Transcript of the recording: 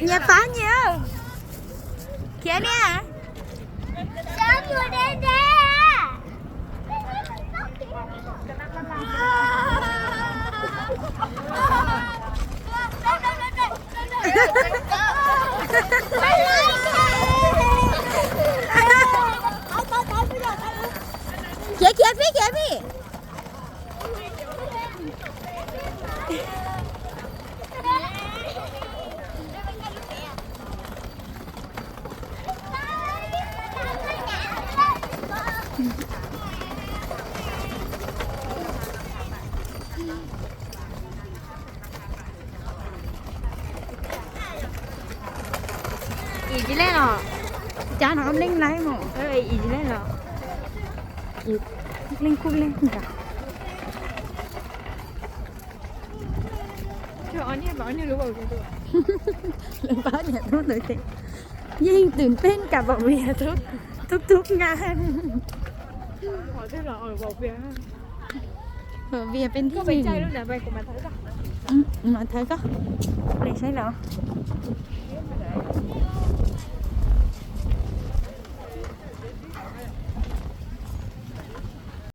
Nyias pab nyias. Khiav niam. Khiav khiav pib khiav pib. Ib tsis leej los, cov no leej laib mus, ib tsis leej los, leej kuj leej nkaus. Lawv pab niam tub ntawd ces yeej twm teej kam pom vias tub tub nqa. Vias peb ntij mas thawv koj, peb saib los.